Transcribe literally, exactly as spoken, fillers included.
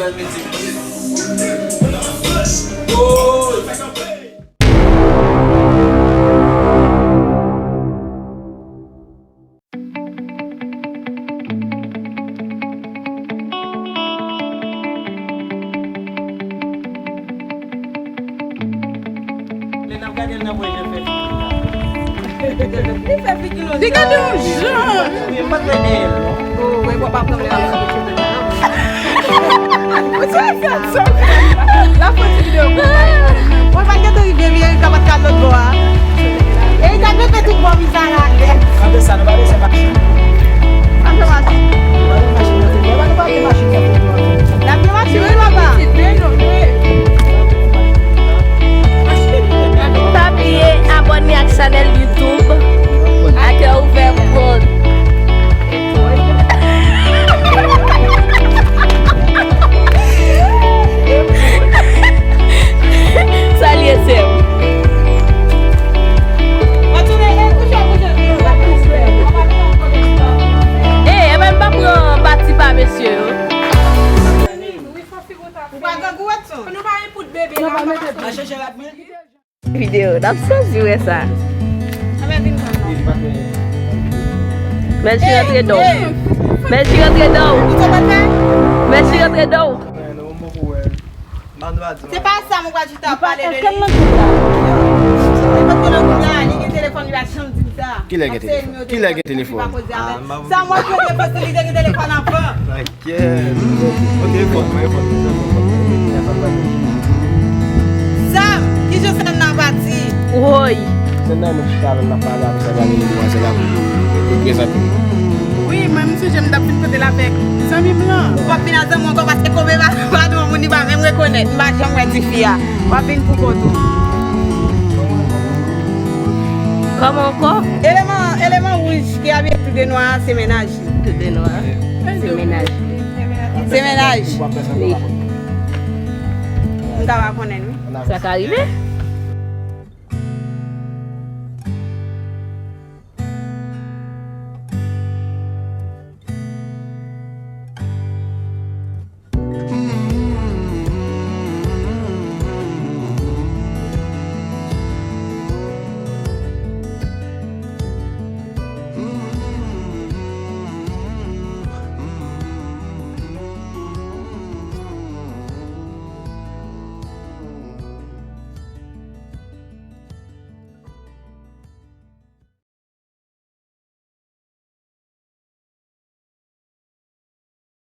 Lè n ap gade l nan pwen, jan l fè figi l la. Li fè figi l. Li gade yon jan. Wi, m pa t wè dèyè l, non. Oh, wi, bon, pa pran lè a. Ou ti wè sa, sa. La fò ti videyo. Mwen pa t gentan rive vye, Erika pa t ka al lòt bò a. Erika dwe fè tout bò vizaj la atè. Pa de sa, nou pa de sa, machin. Pa de machin. Nou pa de machin, nou pa de machin. N ap gen machin, wi, papa. Pa bliye abòne ak chanèl YouTube. A kè ouvè pou kont. Salye sè m. Ey, ebyen m pa pran pati pa mesye yo. Ou pa grangou, Watson? Nou pa gen poud bebe la. Videyo, n ap santi wè sa. Mèsi rantre dan w. Mèsi rantre dan w. Mèsi rantre dan w. Se pa sa mwen pral chita ap pale de li. Li pa nan gwoup la, li gen telefòn, li pa janm di m sa. Kilè gen telefòn? Kilè gen telefòn? Sa mwen jwe de paske li te gen telefòn anvan. Kèt. Mwen telefòn, mwen telefòn. Sam, kijan Sam nan pati? Woy. Se nan mwen chita avè l, m ap pale avè l, sa pale demwazèl la pou prezante. Wi, mwen, m sonje m t ap vin kote l avèk zanmi m lan. Ou p ap vin ak zanmi w ankò paske kòm e pa, pa de yon moun li pa menm rekonèt, m pa janm wè tifi a. W ap vin pou kont ou. Kòman ankò? Eleman, eleman wouj ki abiye tou de nwa a, se mennaj li. Tou de nwa. Se mennaj. Se mennaj. Wi. M ta va konnen, wi. Sa ka rive?